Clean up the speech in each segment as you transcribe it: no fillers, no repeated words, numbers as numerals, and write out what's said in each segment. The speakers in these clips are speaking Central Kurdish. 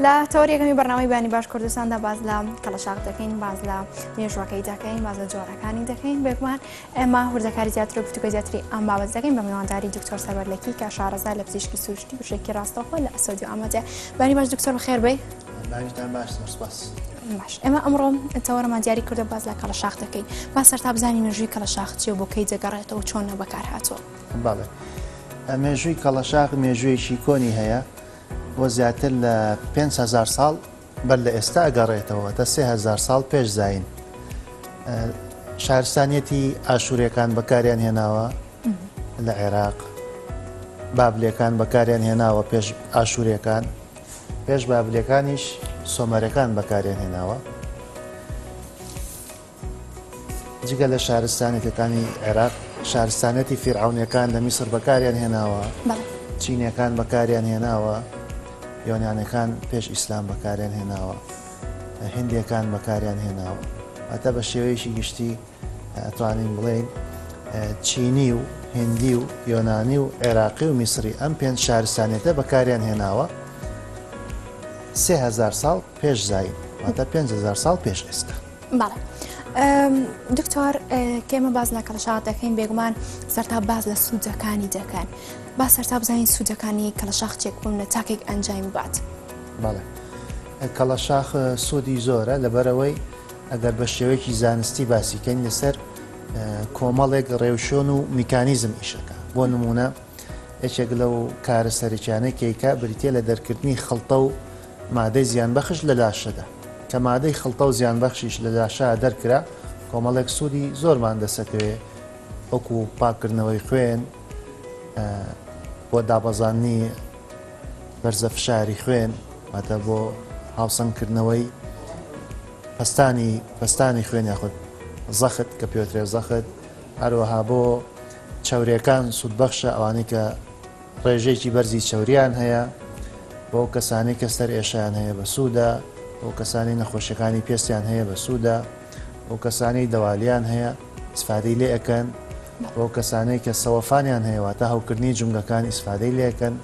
لە تەوەری یەکەمی بەرنامەی بەیانی باش کوردستاندا باس لە کەڵەشاخ دەکەین، باس لە مێژووەکەی دەکەین، باس لە جۆرەکانی دەکەین. بێگومان ئێمە هوردەکاری زیاتر و گفتوگۆی زیاتری ئەم بابەت دەکەین بە میوانداری دکتۆر سەروەر لەکی کە شارەزا لە پزیشکی سروشتی بەشێکی ڕاستەوخۆ لە ئەسۆدی ئامادە. بەیانی باش دکتۆر بەخێر بێی. بانیتان باش زۆر سپاس. باش ئێمە ئەمڕۆ تەوەرەمان دیاری کردو باس لە کەڵەشاخ دەکەین. با سەرتا بزانین مێژووی کەڵەشاخ چییە و بۆ کەی دەگەڕێتەوە و چۆن بەکار هاتووە. بەڵێ مێژووی کەڵەشاخ مێژوویەکی کۆنی هەیە بۆ زیاتر لە 5هزار ساڵ بەر لە ئێستا ئەگەڕێتەوە تا 3000 ساڵ پێش زین شارستانیەتی ئاشوورەکان بەکاریان هێناوە لە عێراق بابلەکان بەکاریان هێناوە پێش ئاشوورەکان پێش بابلەکانیش سۆمەرەکان بەکاریان هێناوە جگە لە شارستانێتەکانی عێراق، شارستانیەتی فیرعەونیەکان لە میسر بەکاریان هێناوە، چینیەکان بەکاریان هێناوە، یۆنانەکان پێش ئیسلام بەکاریان هێناوە، هندیەکان بەکاریان هێناوە. واتە بە شێوەیەکی گشتی ئەتوانین بڵێین چینی و هندی و یۆنانی و عێراقی و میسری ئەم پێنج شارستانیەتە بەکاریان هێناوە 3000 ساڵ پێش زایین واتە 5000 ساڵ پێش ئێستا. بەڵێ دکتۆر کێمە باز لە کەڵەشاخ دەکەین بێگومان سەرتا باز لە سوودەکانی دەکەن با سەرتا بزانین سوودەکانی کەڵەشاخ چێک بوون لە تاکێک ئەنجامی بات. بەڵێ کەڵەشاخ سوودی زۆرە لەبەرەوەی ئەگەر بە شێوەیەکی زانستی باسیکەین لەسەر کۆمەڵێک ڕێوشۆن و میکانیزم ئیشەکە بۆ نمونە یەکێک لەو کارە سەرەکیانەی کەیکا بریتە لە دەرکردنی خڵتە و مادەی زیانبەخش لە لاشەدا، کە مادەی خڵتە و زیانبەخشیش لە لاشە دەرکرا، کۆمەڵێک سوودی زۆرمان دەسەکەوێ وەکو پاککردنەوەی خوێن، بۆ دابەزاندنی بەرزە فشاری خوێن، واتە بۆ هاوسەنگکردنەوەی پەستانی پەستانی خوێن یاخود زەخت کە پێوترێ زەخت، هەروەها بۆ چەورێکان سوودبەخشە ئەوانەی کە ڕێژەیەکی بەرزی چەوریان هەیە، بۆ ئەو کەسانەی کە سەرئێشەیان هەیە بەسوودە، بۆ ئەو کەسانەی نەخۆشیەکانی پێستیان هەیە بەسوودە، بۆ ئەو کەسانەی دەوالیان هەیە ئیسفادەی لێ ئەکەن، بۆ ئەو کەسانەی کە سەوەفانیان هەیە واتە هەوکردنی جومگەکان ئیسفادەی لێ ئەکەن.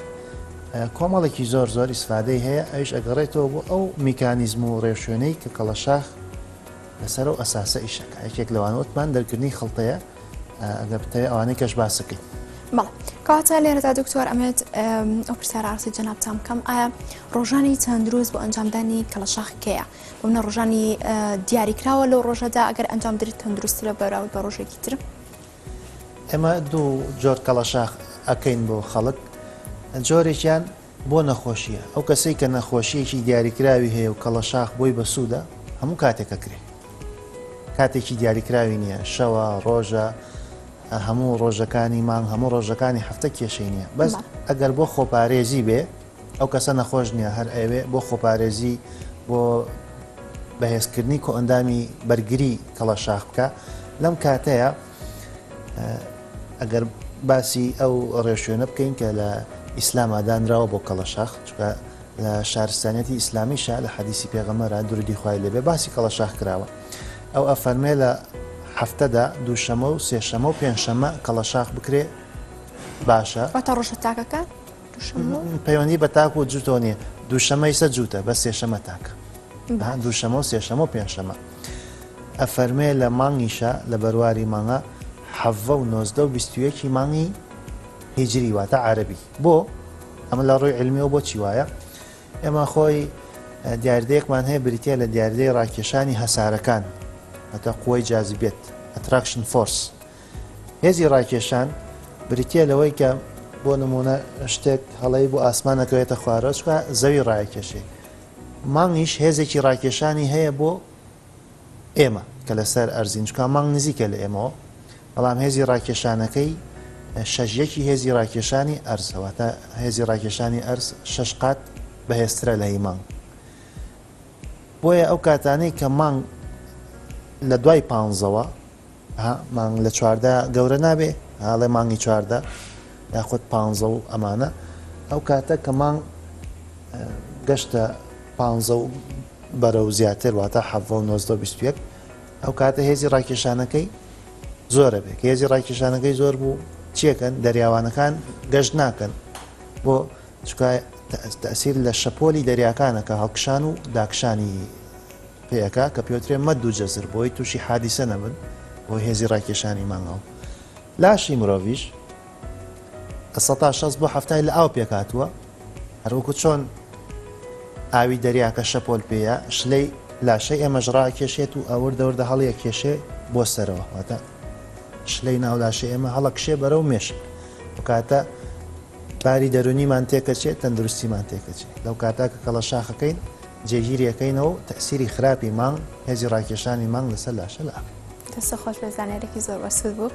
کۆمەڵێکی زۆر زۆر ئیسفادەی هەیە ئەویش ئەگەڕێتەوە بۆ ئەو میکانیزم و ڕێوشوێنەی کە کەڵەشاخ لەسەر ئەو ئەساسە ئیشەکە یەکێک لەوانە وتمان دەرکردنی خڵتەیە ئەگەر بتەوێت ئەوانەی کەش باسەکەی. بەڵێ کەواتە لێرەدا دکتۆر ئەمێت ئەو پرسیارە ئاراستەی جەنابتان بکەم ئایا ڕۆژانی تەندروست بۆ ئەنجامدانی کەڵەشاخ کەیە بۆ منە ڕۆژانی دیاریکراوە لەو ڕۆژەدا ئەگەر ئەنجام درێت تەندروستترە بەراورد بە ڕۆژێکی تر؟ ئێمە دوو جۆر کەڵەشاخ ئەکەین بۆ خەڵک جۆرێکیان بۆ نەخۆشیە ئەو کەسەی کە نەخۆشیەکی دیاریکراوی هەیە و کەڵەشاخ بۆی بەسوودە هەموو کاتێک ئەکرێ کاتێکی دیاریکراوی نییە شەوە ڕۆژە هەموو ڕۆژەکانی مانگ هەموو ڕۆژەکانی هەفتە کێشەی نییە بەس ئەگەر بۆ خۆپارێزی بێ ئەو کەسە نەخۆش نییە هەر ئەوێ بۆ خۆپارێزی بۆ بەهێزکردنی کۆئەندامی بەرگری کەڵەشاخ بکە لەم کاتەیە ئەگەر باسی ئەو ڕێوشوێنە بکەین کە لە ئیسلاما دانراوە بۆ کەڵەشاخ چونکە لە شارستانیەتی ئیسلامیشا لە حەدیسی پێغەمبەرا درودی خوای لێبێ باسی کەڵەشاخ کراوە ئەو ئەفەرمێ لە هەفتەدا دووشەمە و سێشەمە و پێنجشەمە کەڵەشاخ بکرێ باشە واتە ڕۆژە تاکەکان پەیوەندی بە تاک و جوتەوە نیە دووشەمە ئیسە جووتە بە سێشەمە تاکە دووشەمە و سێشەمە و پێنجشەمە ئەفەرمێ لە مانگیشا لە بەرواری مانگا حەڤە و 19 و 21 مانگی هیجری واتە عەربی بۆ ئەمە لە ڕووی علمیەوە بۆ چی وایە ئێمە خۆی دیاردەیەکمان هەیە بریتە لە دیاردەی ڕاکێشانی هەسارەکان واتە قوەی جازبێت attraction force هێزی ڕاکێشان بریتییە لەوەی کە بۆ نموونە شتێک هەڵەی بۆ ئاسمان ئەکەوێتە خوارەوە چونکە زەوی ڕایەکێشێ مانگیش هێزێکی ڕاکێشانی هەیە بۆ ئێمە کە لەسەر ئەرزین چونکە مانگ نزیکە لە ئێمەوە بەڵام هێزی ڕاکێشانەکەی شەش یەکی هێزی ڕاکێشانی ئەرزە واتە هێزی ڕاکێشانی ئەرز شەش قات بەهێزترە لە هی مانگ بۆیە ئەو کاتانەی کە مانگ لە دوای پانزەوە ها مانگ لە 14 گەورە نابێ هاڵێ مانگی 14 یاخود پانزە و ئەمانە ئەو کاتە کە مانگ گەشتە پانزە و بەرە و زیاتر واتە حەڤە و 19 21 ئەو کاتە هێزی ڕاکێشانەکەی زۆرە بێ کە هێزی ڕاکێشانەکەی زۆر بوو چیەکەن دەریاوانەکان گەشت ناکەن بۆ چکە. تەئسیر لە شەپۆلی دەریاکانە کە هەڵکشان و داکشانی پێ ئەکا کە پێوترێ مەد و جەزر بۆی تووشی حادیسە نەبن بۆ هێزی ڕاکێشانی مانگاو لاشی مرۆڤیش 60 بۆ هەفتای لە ئاو پێکهاتووە هەروەکو چۆن ئاوی دەریاکە شەپۆل پێیە شلەی لاشەی ئێمەش ڕاکێشێت و ئەوردە وردە هەڵیە کێشێ بۆ سەرەوە واتە شلەی ناو لاشەی ئێمە هەڵەکشێ بەرەو مێشک وکاتە باری دەرونیمان تێکەچێت تەندروستیمان تێکەچێت لەو کاتا کە کەڵەشاخەکەین جێگیری ئەکەینەوە و تەئسیری خراپی مانگ هێزی ڕاکێشانی مانگ لەسەر لاشە لا. دەست خۆش بێت زانیارێکی زۆر بەسوود بوو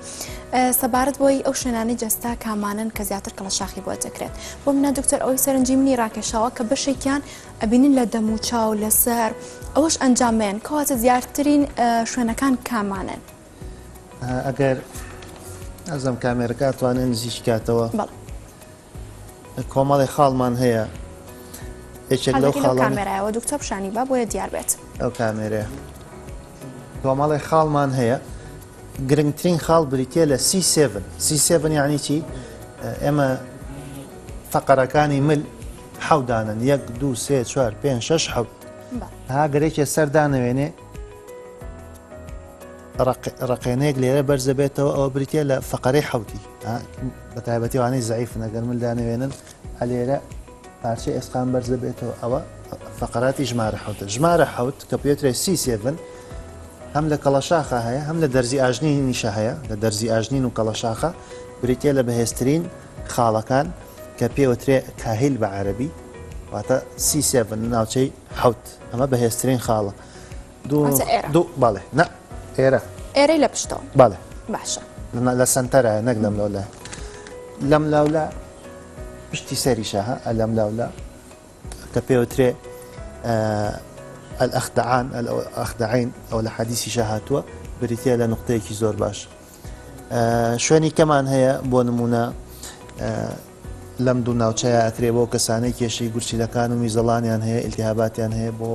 سەبارەت بۆی ئەو شوێنانەی جەستە کامانن کە زیاتر کەڵەشاخی بۆ دەکرێت بۆ منە دکتۆر ئەوەی سەرنجی منی ڕاکێشاوە کە بەشێکیان ئەبینین لە دەم و چاو لەسەر ئەوەش ئەنجامێن کەواتە زیاترین شوێنەکان کامانن ئەگەر ئەزم کامێرەکە ئەتوانێت نزیکی کاتەوە کۆمەڵی خاڵمان هەیە یەکێک لەو خاڵ کامێرایەوە دکتۆر پیشانی با بۆیە دیار بێت ئەو کامێرەیە کۆمەڵی خاڵمان هەیە گرنگترین خاڵ بریتە لە C seven C seven یعنی چی ئێمە فەقەرەکانی مل حەودانن یەک دو سێ چوار پێ شەش حەوت ها گەرێکێ سەردانەوێنێ ڕەقێنەیەک لێرە بەرزەبێتەوە ئەوە بریتە لە فقرەی حوتی بە تایبەتی وانەی زعیفن ئەگەر مل دانەوێنن ئەلێرە پارچە ئێسقان بەرزەبێتەوە ئەوە فقراتی ژمارە حوتە ژمارە حوت کە پێترێ C seven هەم لە کەڵەشاخە هەیە هەم لە دەرزی ئاژنی نیشە هەیە لە دەرزی ئاژنین و کەڵەشاخە بریتە لە بەهێزترین خاڵەکان کە پێوترێ کاهیل بە عەربی واتە C seven ناوچەی حوت ئەمە بەهێزترین خاڵە دوو واتە ئێرە. دوو بەڵێ نا ئێرە ئێرەی لە پشتەوە بەڵێ باشە لە سەنتەرە نەک لەم لەولا لەم لاولا پشتی سەریشە ها لەم لاولا کە پێوترێ الأخدعان الأخدعين ئەو لە حەدیسیشە هاتووە بریتە لە نقطەیەکی زۆر باش شوێنی کەمان هەیە بۆ نمونە لەم دوو ناوچەیە ئەکرێ بۆ کەسانەی کێشەی گورچیلەکان و میزەڵانیان هەیە ئیلتیهاباتیان هەیە بۆ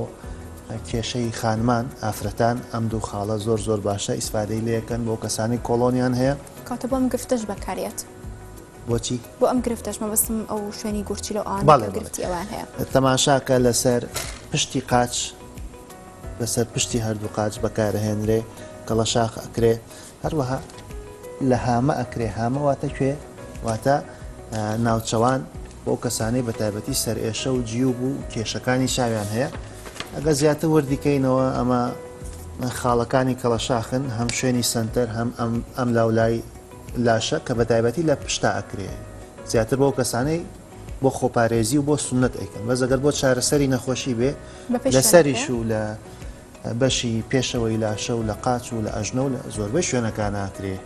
کێشەی خانمان ئافرەتان ئەم دوو خاڵە زۆر زۆر باشە ئیسفادەی لێکەن بۆ کەسانی کۆڵۆنیان هەیە. کەواتە بۆ ئەم گرفتەش بەکاریەت. بۆچی؟ بۆ ئەم گرفتەش مەبەستم ئەو شوێنی گورچیلە و ئەوانەی کە گرفتی ئەوان هەیە. تەماشاکە لەسەر پشتی قاچ لەسەر پشتی هەردوو قاچ بەکارەهێنرێ کەڵەشاخ ئەکرێ هەروەها لە هامە ئەکرێ، هامە واتە کوێ؟ واتە ناوچەوان بۆ کەسانەی بە تایبەتی سەرئێشە و جیوب و کێشەکانی چاویان هەیە. ئەگەر زیاتر وردی کەینەوە ئەمە خاڵەکانی کەڵەشاخن هەم شوێنی سەنتەر هەم ئەم لاولای لاشە کە بە تایبەتی لە پشتا ئەکرێ زیاتر بۆ کەسانەی بۆ خۆپارێزی و بۆ سنت ئەیکەن بەس ئەگەر بۆ چارەسەری نەخۆشی بێ لەسەریش و لە بەشی پێشەوەی لاشە و لە قاچ و لە ئەژنۆ و لە زۆربەی شوێنەکان ئاکرێ.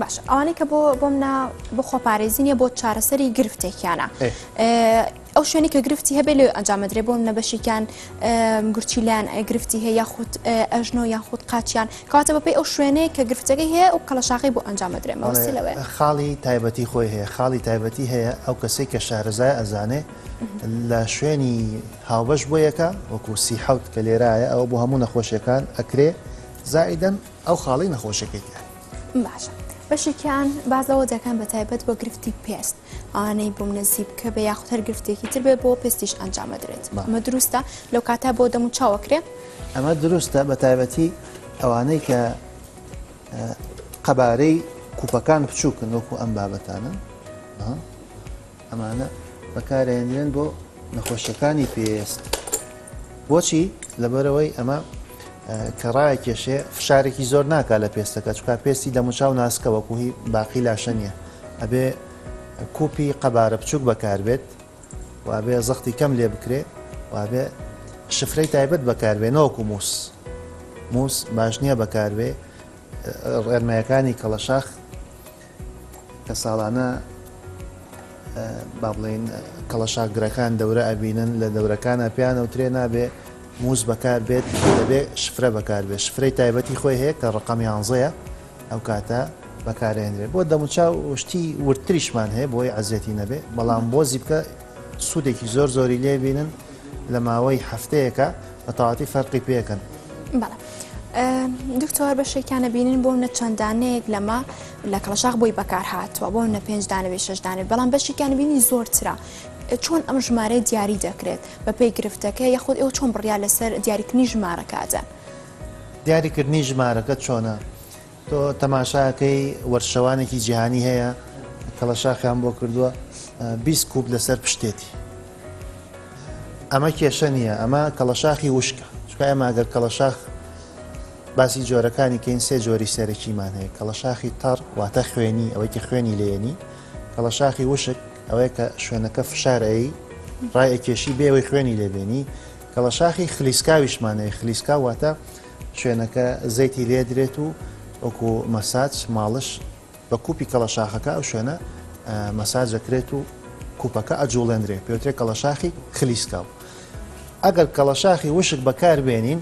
باشە ئەوانەی کە بۆ بۆم نا بۆ خۆپارێزی نیە بۆ چارەسەری گرفتێکیانە ئەو شوێنی کە گرفتی هەبێ لێ ئەنجامەدرێ بۆ نە بەشێکیان گورچیلیان گرفتی هەیە یاخود ئەژنۆ یاخود قاچیان کەواتە بەپێی ئەو شوێنەیە کە گرفتەکەی هەیە ئەو کەڵەشاخی بۆ ئەنجامەدرێ مەبەستی لەوەیە. خاڵی تایبەتی خۆی هەیە خاڵی تایبەتی هەیە ئەو کەسەی کە شارەزای ئەزانێ لە شوێنی هاوبەش بۆ یەکە وەکو C حەوت کە لێرایە ئەوە بۆ هەموو نەخۆشیەکان ئەکرێ زائیدەن ئەو خاڵی نەخۆشیەکەی تیایە. باشە بەشێکیان باس لەوە دەکەن بە تایبەت بۆ گرفتی پێست ئەوانەی بۆم نزیک بکە بێ یاخود هەر گرفتێکی تر بێ بۆ پێستیش ئەنجام ئەدرێت ئەمە دروستە لەو کاتە بۆ دەم و چاوەکرێ؟ ئەمە دروستە بە تایبەتی ئەوانەی کە قەبارەی کوپەکان بچووکن وەکو ئەم بابەتانە ئەمانە بەکارئەهێنرێن بۆ نەخۆشیەکانی پێست بۆچی لەبەرەوەی ئەمە کە ڕایەکێشێ فشارێکی زۆر ناکا لە پێستەکە چکا پێستی دەموچاو ناسکە وەکو هی باقی لاشە نییە ئەبێ کوپی قەبارە بچووک بەکاربێت وابێ زەختی کەم لێ بکرێ وابێ شفرەی تایبەت بەکاربێ نەوەکو موس موس باش نییە بەکاربێ ڕێنمایەکانی کەڵەشاخ کە ساڵانە با بڵێین کەڵەشاگرەکان دەورە ئەبینن لە دەورەکانە پێیان ئەوترێ نابێ موز بەکار بێت دەبێ شفرە بەکار بێت شفرەی تایبەتی خۆی هەیە کە ڕقم یانزەیە ئەو کاتە بەکارێنرێ بۆ دەموچاو شتی وردتریشمان هەیە بۆی عەزیەتی نەبێ بەڵام بۆ زیپکە سوودێکی زۆر زۆری لێ بینن لە ماوەی هەفتەیەکە بە تەواتی فەرقی پێکەن. بەڵێ دکتۆر بەشێکیان ئەبینین بۆ نە چەند دانەیەک لەمە لە کەڵەشاخ بۆی بەکار هاتووە بۆ نە پێنج دانەوێ شەش دانێ بەڵام بەشێکیان بینی زۆرترە. چۆن ئەم ژمارەیە دیاری دەکرێت بەپێی گرفتەکە یاخود ئێوە چۆن بڕیار لەسەر دیاریکردنی ژمارەکە ئەدەن؟ دیاریکردنی ژمارەکە چۆنە؟ تۆ تەماشاکەی وەرزشەوانێکی جیهانی هەیە کەڵەشاخیان بۆ کردووە 20 کوپ لەسەر پشتێتی ئەمە کێشە نییە ئەمە کەڵەشاخی وشکە چکە ئێمە ئەگەر کەڵەشاخ باسی جۆرەکانی کەین سێ جۆری سەرەکیمان هەیە کەڵەشاخی تەڕ واتە خوێنی ئەوەی کە خوێنی لێنی کەڵەشاخی وشک ئەوەیە کە شوێنەکە فشار ئەی ڕای ئەکێشی بێ ئەوەی خوێنی لێبێنی کەڵەشاخی خلیسکاویشمان هەیە خلیسکاو واتە شوێنەکە زەیتی لێدرێت و وەکو مەساج ماڵش بە کوپی کەڵەشاخەکە ئەو شوێنە مەساج دەکرێت و کوپەکە ئەجوڵێندرێ پێوترێ کەڵەشاخی خلیسکاو ئەگەر کەڵەشاخی وشک بەکاربێنین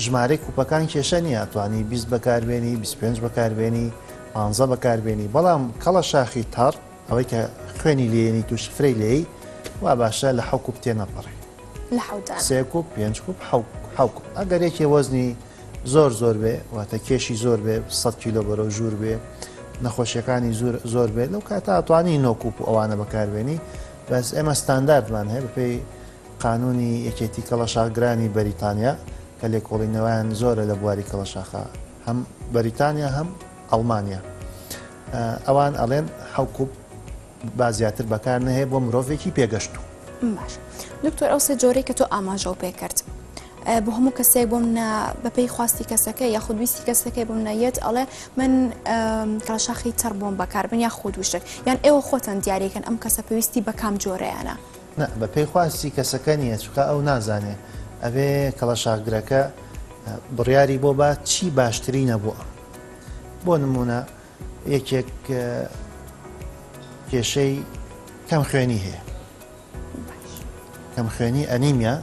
ژمارەی کوپەکان کێشە نییە ئەتوانی 20 بەکاربێنی 25 بەکاربێنی 15 بەکاربێنی بەڵام کەڵەشاخی تەڕ ئەوەی کە خوێنی لێنی تو شفرەی لێی وا باشە لە حەو کوپ تێنەپەڕێ لە حەوتان سێ کوپ پێنج کوپ حەو حەو کوپ ئەگەر یەکێ وەزنی زۆر زۆر بێ واتە کێشی زۆر بێ 100 کیلۆ بەرەو ژوور بێ نەخۆشیەکانی زۆر زۆر بێ لەو کاتە ئەتوانی نۆ کوپ و ئەوانە بەکاربێنی بەس ئێمە ستانداردمان هەیە بەپێی قانوونی یەکێتی کەڵەشاخگرانی بەریتانیا کە لێکۆڵینەوەیان زۆرە لە بواری کەڵەشاخا هەم بەریتانیا هەم ئەڵمانیا ئەوان ئەڵێن حەو کوپ با زیاتر بەکار نەهێ بۆ مرۆڤێکی پێگەشتوو. باش دکتۆر ئەو سێ جۆرەی کە تۆ ئاماژەو پێ کرد بۆ هەموو کەسێک بۆ منە بەپێی خواستی کەسەکە یاخود ویستی کەسەکەی بۆ منە یەت ئەڵێ من کەڵەشاخی تەڕ بۆم بەکار بن یاخود وشک یان ئێوە خۆتان دیاریکەن ئەم کەسە پێویستی بە کام جۆرەیانە؟ نا بە پێی خواستی کەسەکە نییە چونکە ئەو نازانێ ئەبێ کەڵەشاخگرەکە بڕیاری بۆ با چی باشترینە بۆ ئەم بۆ نمونە یەکێک کێشەی کەم خوێنی هەیە کەم خوێنی ئەنیمیا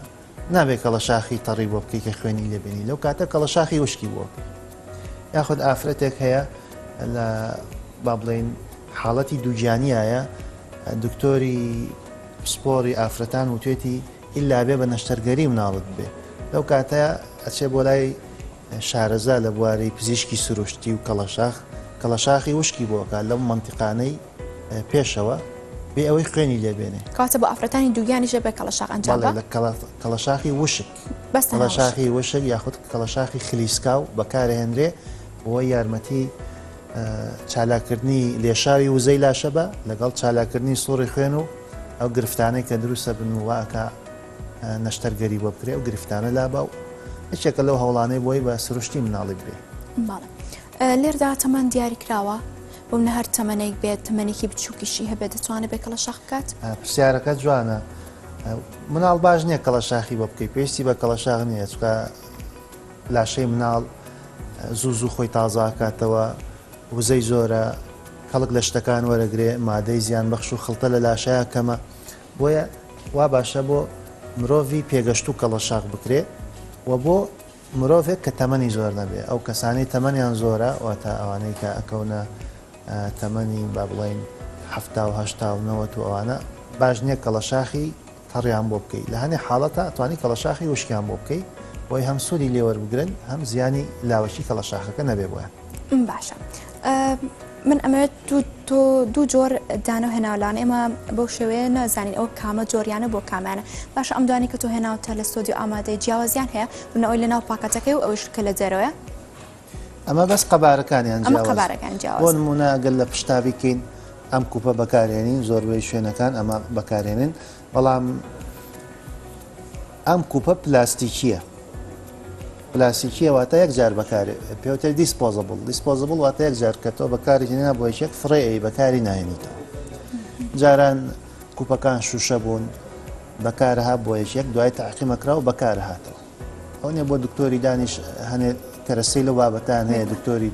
نابێ کەڵەشاخی تەڕی بۆ بکەی کە خوێنی لێبێنی لەو کاتە کەڵەشاخی وشکی بۆ بکەی یاخود ئافرەتێک هەیە لە با بڵین حاڵەتی دووگیانیایە دکتۆری پسپۆری ئافرەتان وتێتی ئللا بێ بە نەشتەرگەری مناڵت بێ لەو کاتە ئەچێ بۆ لای شارەزا لە بواری پزیشکی سروشتی و کەڵەشاخ کەڵەشاخی وشکی بۆ ئەکات لەو مەنتیقانەی پێشەوە بێ ئەوەی خوێنی لێ بێنێ. کەواتە بۆ ئافرەتانی دووگیانیش دەبێت کەڵەشاخ ئەنجام بە؟ بەڵێ کەڵەشاخی وشک. بەس تەنها وشک. کەڵەشاخی وشک یاخود کەڵەشاخی خلیسکاو بەکارئەهێنرێ بۆ یارمەتی چالاککردنی لێشاوی وزەی لاشە بە لەگەڵ چالاککردنی سوڕی خوێن و ئەو گرفتانەی کە دروستە بن و وا ئەکا نەشتەرگەری بۆ بکرێ ئەو گرفتانە لابا و یەکێکە لەو هەوڵانەی بۆی بە سروشتی مناڵی برێ. بەڵێ لێردا تەمەن دیاری کراوە بۆ منە هەر تەمەنێک بێت تەمەنێکی بچووکیشی هەبێت دەتوانێت بێ کەڵەشاخ بکات؟ پرسیارەکە جوانە مناڵ باش نییە کەڵەشاخی بۆ بکەی پێویستی بە کەڵەشاخ نییە چونکە لاشەی مناڵ زوو زوو خۆی تازاکاتەوە وزەی زۆرە کەڵک لە شتەکان وەرەگرێ مادەی زیان بەخش و خڵتە لە لاشەیە کەمە بۆیە وا باشە بۆ مرۆڤی پێگەشتوو کەڵەشاخ بکرێ و بۆ مرۆڤێک کە تەمەنی زۆر نەبێ ئەو کەسانەی تەمەنیان زۆرە واتە ئەوانەی کە ئەکەونە تەمەنی با بڵێین 70 و 80 و 90 و ئەوانە باش نییە کەڵەشاخی تەڕیان بۆ بکەی لە هەنێ حاڵەتە ئەتوانی کەڵەشاخی وشکیان بۆ بکەی بۆی هەم سوودی لێ وەربگرن هەم زیانی لاوەکی کەڵەشاخەکە نەبێ بۆیان. باشە من ئەمەوێت تۆ دوو جۆر دانە هێناولان ئێمە بەو شێوەیە نازانین ئەو کامە جۆریانە بۆ کامیانە باشە ئەم دوانی کە تۆ هێناوتە لە ستۆدیۆ ئامادەی جیاوازیان هەیە بنەوەی لە ناو پاکەتەکەی و ئەوش کە لە دەرەوەیە ئەمە بەس قەبارەکانیان ئەمە قەبارەکان جیاواز بۆ نمونە ئەگەر لە پشتا بیکەین ئەم کوپە بەکارێنین زۆربەی شوێنەکان ئەمە بەکارێنن بەڵام ئەم کوپە پلاستیکیە پلاستیکیە واتە یەک جار بەکار پێوتر disposable disposable واتە یەک جار کە تۆ بەکاری هێنا بۆ یەکێک فڕێ ئەی بەکاری ناهێنیتەوە جاران کوپەکان شوشە بوون بەکارها بۆ یەکێک دوای تاقیمەکرا و بەکار هاتەوە ئەو نیە بۆ دکتۆری دانیش هەنێ کەرەسەی لەو بابەتان هەیە دکتۆری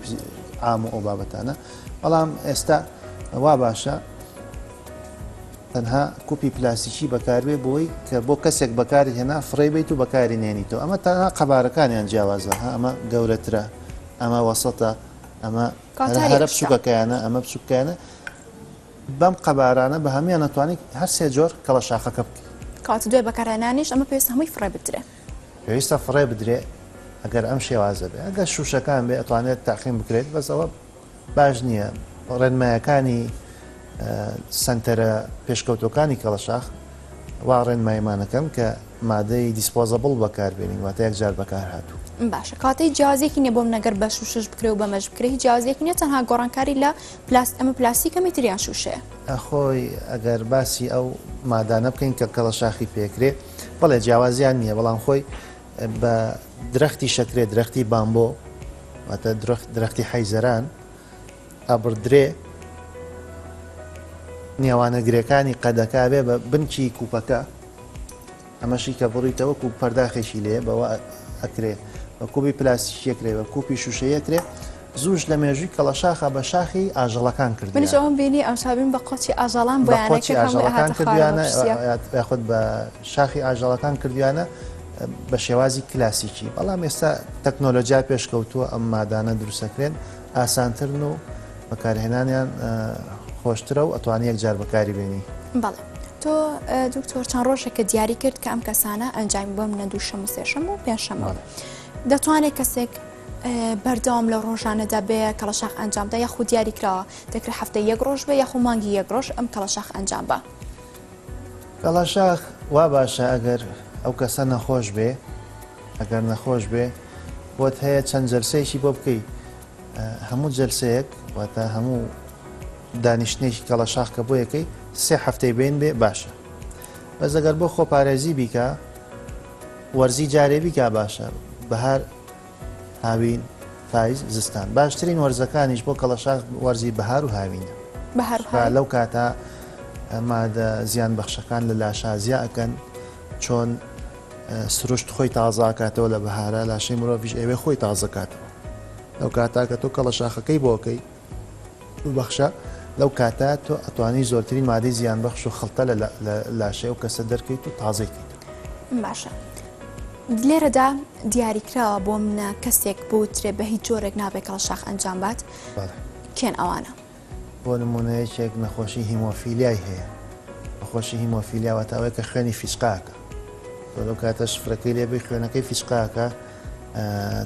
عام و ئەو بابەتانە بەڵام ئێستا وا باشە تەنها کوپی پلاستیکی بەکاربێ بۆی کە بۆ کەسێک بەکاری هێنا فڕێی بەیت و بەکاری نێنیتەوە ئەمە تەنها قەبارەکانیان جیاوازە ها ئەمە گەورەترە ئەمە وەسەتە ئەمە هەرە بچووکەکەیانە ئەمە بچووکەیانە بەم قەبارانە بە هەمویان ئەتوانی هەر سێ جۆر کەڵەشاخەکە بکەی. کەواتە دوای بەکارهێنانیش ئەمە پێویستە هەمووی فڕێ بدرێ. پێویستە فڕێ بدرێ ئەگەر ئەم شێوازە بێ ئەگەر شوشەکان بێ ئەتوانێت تاقیم بکرێت بەس ئەوە باش نییە ڕێنمایەکانی. سەنتەرە پێشکەوتوەکانی کەڵەشاخ وا ڕێنماییمانەکەن کە مادەی disposable بەکاربێنین واتە یەکجار بەکارهاتوو. باشە کەواتە هیچ جیاوازیەکی نیە بۆ من ئەگەر بە شوشەش بکرێ و بەمەش بکرێ هیچ جیاوازیەکی نیە تەنها گۆڕانکاری لە پلاست ئەمە پلاستیکە ئەمی تریان شوشەیە. خۆی ئەگەر باسی ئەو مادانە بکەین کە کەڵەشاخی پێکرێ بەڵێ جیاوازیان نییە بەڵام خۆی بە درەختی شەکرێ درەختی بامبۆ واتە درەختی حەیزەران ئەبڕدرێ نێوانە گرێکانی قەدەکە بێ بە بنکی کوپەکە ئەمەشی کە بڕیتە وەکو پەرداخێکی لێ بەوە ئەکرێ بە کوبی پلاستیکی ئەکرێ بە کوپی شوشەی ئەکرێ زووش لە مێژووی کەڵەشاخە بە شاخی ئاژەڵەکان کردویانە. منیش ئەوەم بینی ئەمشابیم بە قۆچی ئاژەڵان بە بۆیانە قۆچی کە هەمووی ئاژەڵەکان ئەهاتە خوارەوە کردویانە پشتیە. یاخود بە شاخی ئاژەڵەکان کردویانە بە شێوازی کلاسیکی بەڵام ئێستا تەکنۆلۆجیا پێشکەوتووە ئەم مادانە دروستەکرێن ئاسانترن و بەکارهێنانیان خۆشترە و ئەتوانی یەکجار بەکاری بێنی. بەڵێ تۆ دکتۆر چەند ڕۆژێکە دیاری کرد کە ئەم کەسانە ئەنجامی بۆ منە دووشەم و سێشەم و پێنجشەممە دەتوانێت کەسێک بەردەوام لە ڕۆژانەدا بێ کەڵەشاخ ئەنجامدا یاخود دیاری کراوە دەکرێت هەفتە یەک ڕۆژ بێ یاخۆ مانگی یەک ڕۆژ ئەم کەڵەشاخ ئەنجام بە. کەڵەشاخ وا باشە ئەگەر ئەو کەسە نەخۆش بێ ئەگەر نەخۆش بێ بۆت هەیە چەند جەلسەیەکی بۆ بکەی هەموو جەلسەیەک واتە هەموو دانیشتنێکی کەڵەشاخ کە بۆ یەکەی سێ هەفتەی بین بێ باشە بەس ئەگەر بۆ خۆپارێزی بیکە وەرزی جارێ بیکا باشە بەهار هاوین پایز زستان باشترین وەرزەکانیش بۆ کەڵەشاخ وەرزی بەهار و هاوینە بەهار و هاوین. لەو کاتە مادە زیان بەخشەکان لە لاشا زیا ئەکەن چۆن سروشت خۆی تازاکاتەوە لە بەهارە لاشەی مرۆڤیش ئەوێ خۆی تازەکاتەوە لەو کاتا کە تۆ کەڵەشاخەکەی بۆکەی ببەخشە لەو کاتە تۆ ئەتوانی زۆرترین مادەی زیان بەخش و خڵتە لە لاشەی ئەو کەسە دەرکەیت و تازەی کەیت. باشە لێرەدا دیاریکراوە بۆ منە کەسێک بوترێ بە هیچ جۆرێک نابێ کەڵەشاخ ئەنجام بات کێن ئەوانە؟ بۆ نمونە یەکێک نەخۆشی هیمۆفیلیای هەیە نەخۆشی هیمۆفیلیا واتە ئەوەی کە خوێنی فیچقاکە تۆ لەو کاتە شفرەکەی لێ بێ خوێنەکەی فیچقاکە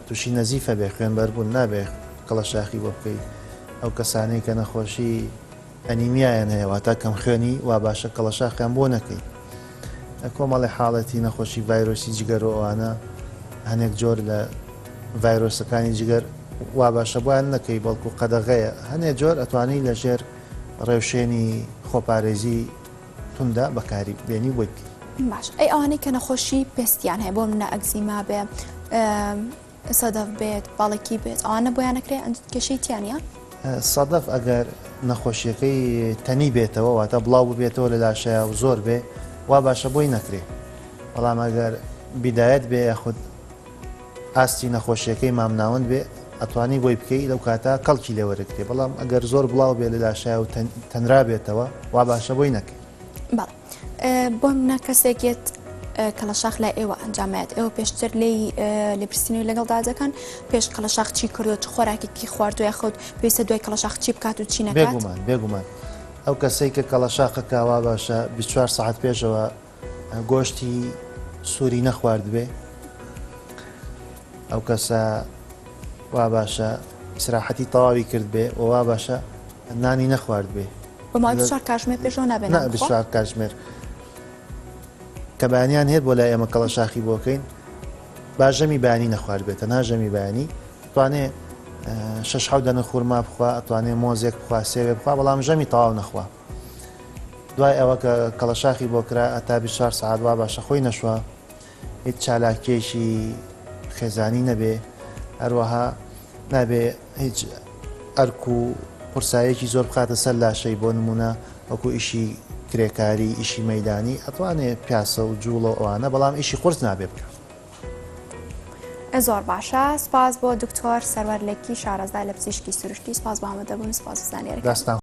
تووشی نەزیفە بێ خوێنبەربوون نابێ کەڵەشاخی بۆ بکەی ئەو کەسانەی کە نەخۆشی ئەنیمیایان هەیە واتە کەم خوێنی وا باشە کەڵەشاخیان بۆ نەکەی کۆمەڵی حاڵەتی نەخۆشی ڤایرۆسی جگەر و ئەوانە هەنێک جۆر لە ڤایرۆسەکانی جگەر وا باشە بۆیان نەکەی بەڵکو قەدەغەیە هەنێ جۆر ئەتوانی لەژێر ڕێوشێنی خۆپارێزی توندا بەکاری بێنی بۆی بکەی. باش ئەی ئەوانەی کە نەخۆشی پێستیان هەیە بۆ منە ئەگزیما بێ سەدەف بێت باڵکی بێت ئەوانە بۆیان نەکرێ کێشەی تیا نییە؟ سەدەف ئەگەر نەخۆشیەکەی تەنی بێتەوە واتە بڵاو ببێتەوە لە لاشەیا و زۆر بێ وا باشە بۆی نەکرێ بەڵام ئەگەر بیدایەت بێ یاخود ئاستی نەخۆشیەکەی مامناوەند بێ ئەتوانی بۆی بکەی لەو کاتە کەڵکی لێ وەرەگرێ بەڵام ئەگەر زۆر بڵاو بێ لە لاشەیا و تەنرابێتەوە وا باشە بۆی نەکەی. بەڵێ بۆ منە کەسێک یەت کەڵەشاخ لای ئێوە ئەنجامێت ئێوە پێشتر لێی لێپرسینەوەی لەگەڵدا دەکەن پێش کەڵەشاخ چی کردو چ خۆراکێکی خواردوە یاخود پێویستە دوای کەڵەشاخ چی بکات و چی نەکات؟ بێگومان بێگومان ئەو کەسەی کە کەڵەشاخەکە وا باشە 24 سەعات پێشەوە گۆشتی سووری نەخواردبێ ئەو کەسە وا باشە ئیسراحەتی تەواوی کرد بێ و وا باشە نانی نەخوارد بێ. بۆ ماوەی 24 کاتژمێر پێشەوە نابێ نان بخوا؟ نا 24 کاتژمێر کە بەیانیان هێت بۆ لای ئێمە کەڵەشاخی بۆکەین با ژەمی بەیانی نەخوارد بێت تەنها ژەمی بەیانی توانێ شەش حەوت دەنە خورما بخوا ئەتوانێ مۆزێک بخوا سێوێ بخوا بەڵام ژەمی تەواو نەخوا دوای ئەوە کە کەڵەشاخی بۆ کرا هەتا 24 سەعات وا باشە خۆی نەشوە هیچ چالاکیەکی خێزانی نەبێ هەروەها نابێ هیچ ئەرک و قورسایەکی زۆر بخاتە سەر لاشەی بۆ نمونە وەکو ئیشی کرێکاری ئیشی مەدانی ئەتوانێ پیاسە و جوڵە و ئەوانە بەڵام ئیشی قورس نابێ بکە. زۆر باشە سپاس بۆ دکتۆر سەروەر لەکی شارەزا لە پزیشکی سروشتی سپاس بۆ ئامادەبوون سپاس بۆ زانیاریەکان. دەستتان.